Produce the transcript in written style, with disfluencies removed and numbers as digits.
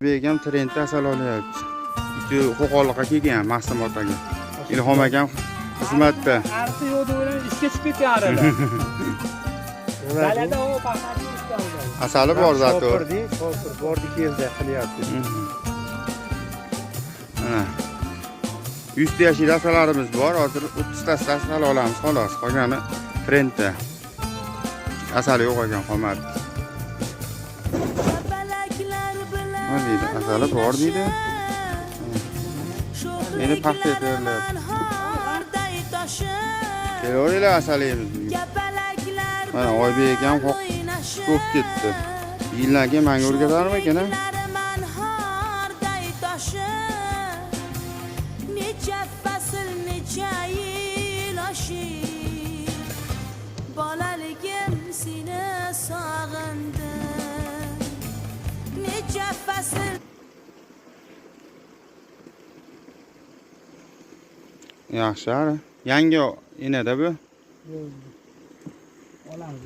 Begam trendda asal olyapti. Ikki qo'qonliqqa kelgan Mahsum otaga. Ilhom akam xizmatda. Arisi yo'q deb o'ylayman, ishga chiqib ketgan arada. Dalada o paxtachi ishga olgan. Asali bor zato. Shopir deng, shopir bordi keldi qilyapti. Mana. 100 ta yashil asalarimiz bor. Hozir 30 tasi asal olamiz xolos. Qolgani trendda. Asali yo'q ekan, qolmadi. Nima deydi? Asali bor deydi. Endi paxta terilyapti. Kelaveringlar, asal yeymiz bugun. Mana Oybek akam ko'p ketdi. Yildan keyin manga o'rgatarmikan, a? Necha fasl, necha yil oshib, bolaligim seni sog'indim. Necha fasl Yaxshi, ari. Yangi enada bu. Olamiz.